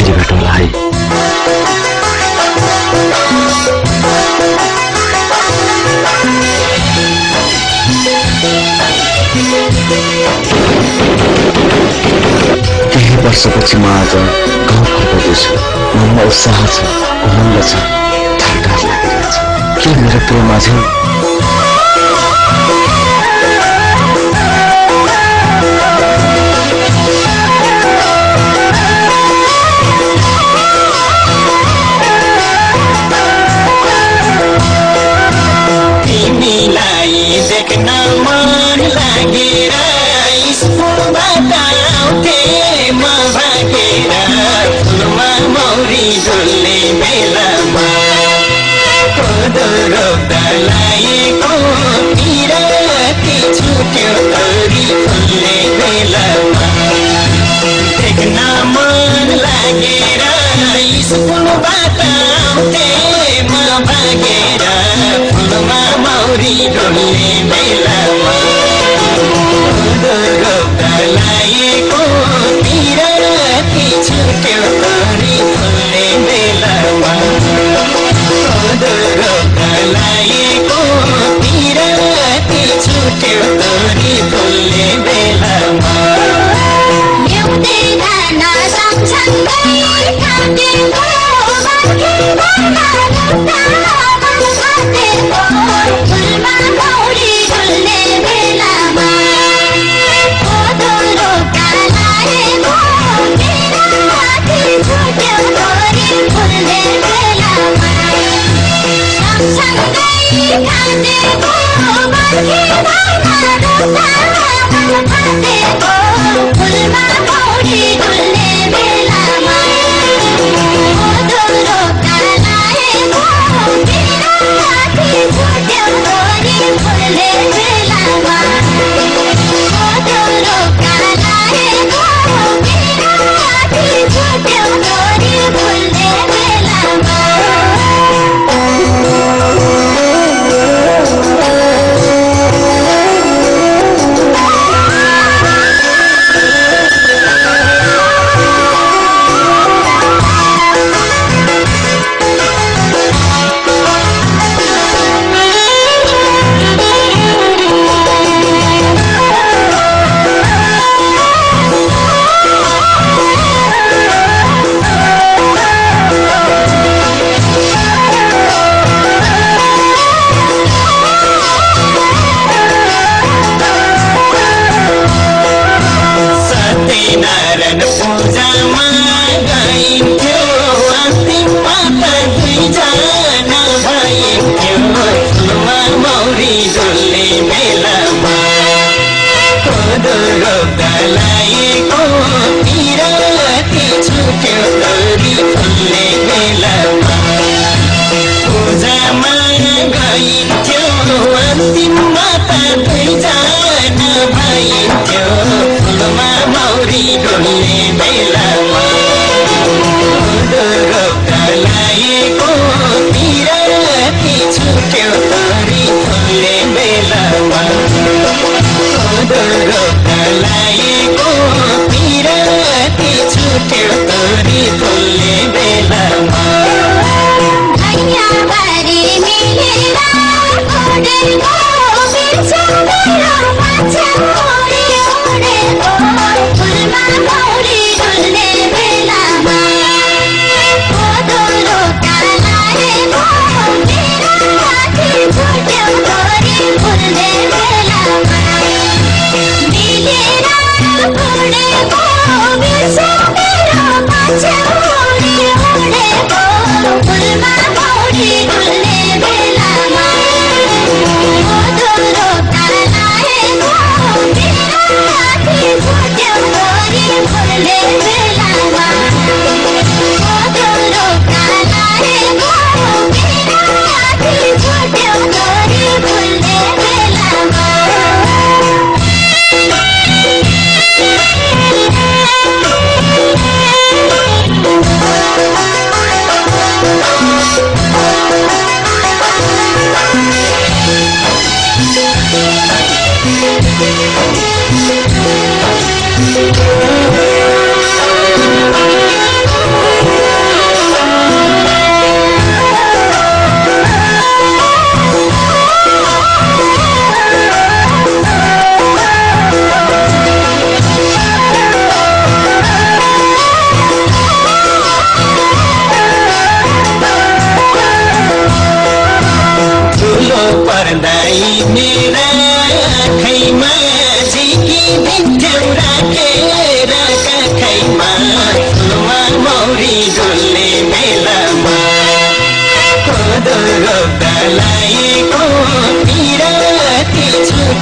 फेरि भेटौँला है। केही वर्षपछि म आज गाउँ फर्काउँदैछु। मनमा उत्साह छ, उमङ्ग छ, थरथर लागिरहेछ। के मेरो प्रेम अझै तिमीलाई देख्न मन लागेर स्कुलबाट आउँथे म भागेर फुलमा मौरी डुल्ने बेलामा कोदो रोप्दा लागेको पिराती छुट्यो तोरी फुल्ने बेलामा देख्न मन लागेर स्कुलबाट आउँथे म भागेर फुलमा मौरी डुल्ने बेलामा कोदो रोप्दा लागेको पिराती छुट्यो तोरी फुल्ने बेलामा कोदो रोप्दा लागेको पिराती छुट्यो तोरी फुल्ने बेलामा एउटै दाना सँगसँगै खाँदेको फुलमा मौरी डुल्ने बेलामा कोदो रोप्दा लागेको पिराती छुट्यो तोरी फुल्ने बेलामा सँगसँगै खाँदेको फुलमा मौरी डुल्ने बेलामा कोदो रोप्दा लागेको पिराती छुट्यो तोरी फुल्ने बेलामा कोदो रोप्दा लागेको पिराती छुट्यो तोरी फुल्ने बेलामा सत्यनारायण पूजामा गइन्थ्यो अन्तिममा त दुईजना भइन्थ्यो फुलमा मौरी डुल्ने बेलामा कोदो रोप्दा लागेको पिराती छुट्यो तोरी फुल्ने बेलामा पूजामा गइन्थ्यो अन्तिममा त दुईजना भइन्थ्यो फुलमा मौरी डुल्ने बेलामा कोदो रोप्दा लागेको पिराती छुट्यो तोरी फुल्ने बेलामा कोदो रोप्दा लागेको पिराती छुट्यो तोरी फुल्ने बेलामा धैयाबारी मिलेर उडेको बिर्सँगै पछ्याउरी उडेको फुलमा मौरी डुल्ने बेलामा कोदो रोप्दा लागेको पिराती छुट्यो तोरी फुल्ने बेलामा मिलेर उडेको बिर्सँगै पछ्याउरी उडेको फुलमा मौरी डुल्ने बेलामा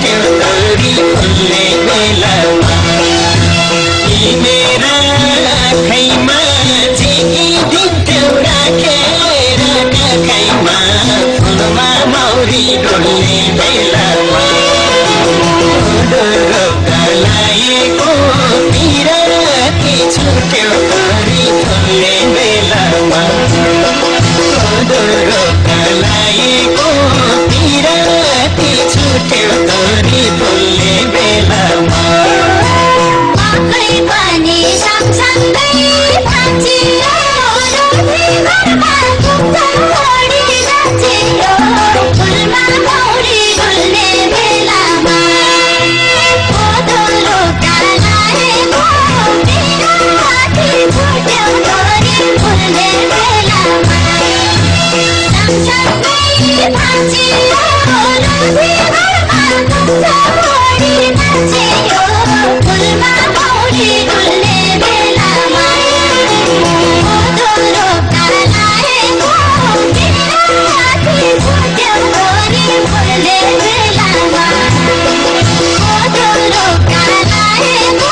छुट्यो तोरी फुल्ने बेलामा मेरा आँखैमा झिकिदिन्थ्यौ राखेर काखैमा फुलमा मौरी डुल्ने बेलामा ढोका लागेको पिराती छुट्यो तोरी फुल्ने बेलामा ढोका लागेको पिराती छुट्यो तोरी फुल्ने बेलामा आँखै पनि सँगसँगै भाँचियो रोटी घरमा छोडी नाचियो फुलमा मौरी डुल्ने बेलामा ओधोलोका लागेको पिराती छुट्यो तोरी फुल्ने बेलामा सँगसँगै भाँचियो रोटी घरमा छोडी नाचियो फुलमा मौरी डुल्ने बेलामा ओधोलोका लागेको पिराती छुट्यो तोरी फुल्ने बेलामा ओधोलोका लागेको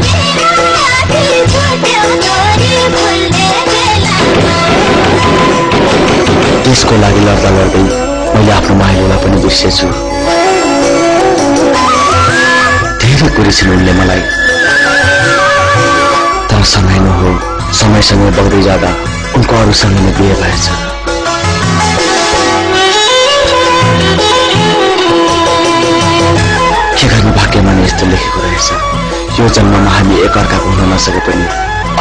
पिराती छुट्यो तोरी फुल्ने बेलामा त्यसको लागि लड्दा लड्दै मैले आफ्नो माइलोलाई पनि बिर्सेछु धेरै कुरेछिन् उनले मलाई तर समय नहो समयसँगै बग्दै जाँदा उनको अरूसँग नै बिहे भएछ के गर्नु भाग्यमा नै यस्तो लेखेको रहेछ यो जन्ममा हामी एकअर्काको हुन नसके पनि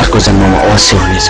अर्को जन्ममा अवश्य हुनेछ